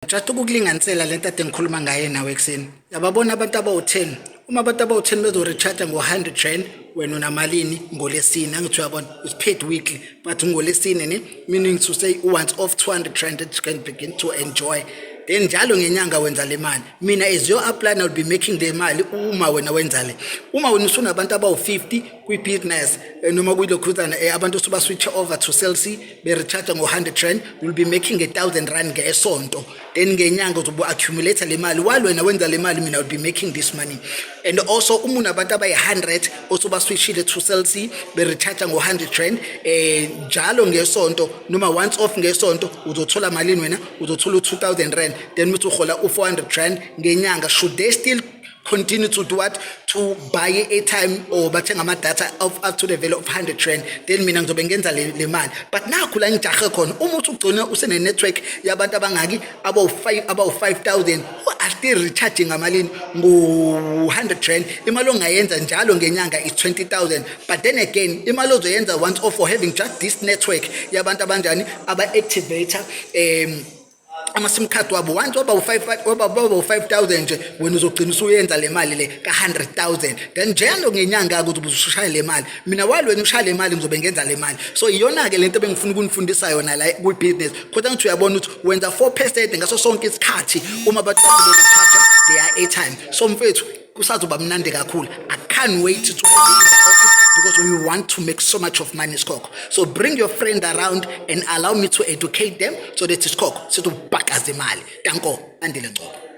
Just ukukulinganisela lento ade ngikhuluma ngaye nawe ekuseni. Yababona abantu abawu-10. Uma abantu abawu-10 bezo-recharge ngo-R100, wena unamalini ngolesine? Angithi uyabona, it's paid weekly, but ngolesine ne, meaning to say once off R200 that you can begin to enjoy. Then njalo ngenyanga wenza le mali. Mina as your upline, will be making the mali uma wena wenza le. Uma wena usunabantu abawu-50 kwi-business, noma kuyilokhuzana, abantu usuba-switch over to Cell C, be-recharge ngo-R100, you'll be making R1,000 ngesonto. Then ngenyanga uzobe accumulate le mali. While wena wenza le mali, mina will be making this money. And also uma unabantu abayi-100 osuba-switchile to Cell C, be-recharge ngo-R100 njalo ngesonto noma once off ngesonto, uzothola malini wena? Uzothola u-R2,000. Then uthi uhola u-R400 ngenyanga. Should they still continue to do what? To buy airtime or bathenga ama-data of up to the value of R100, then mina ngizobe ngenza le mali. But nakhu la ngijahe khona, uma uthi ugcine usene-network yabantu abangaki? Abawu-5,000 who are still recharging ngamalini? Ngu-R100. Imali ongayenza njalo ngenyanga is 20,000. But then again, imali ozoyenza once off for having just this network yabantu abanjani? Aba-activator ama-SIM card wabo once waba u-5,000 nje, wena uzogcina usuyenza le mali le ka-100,000. Then njalo ngenyanga-ke uzobe usushaya le mali. Mina, while wena ushaya le mali, ngizobe ngenza le mali. So iyona-ke lento ebengifuna ukunifundisa yona la kwi-business, kodwa ngithi uyabona ukuthi wenza 4% ngaso sonke isikhathi uma abantu bakho be-recharge their airtime. So mfethu, kusazoba mnandi kakhulu. I can't wait to have you in the office because we want to make so much of money, sikhokho. So bring your friend around and allow me to educate them so that, sikhokho, sizobhakaza imali. Danko, Andile Ngcobo.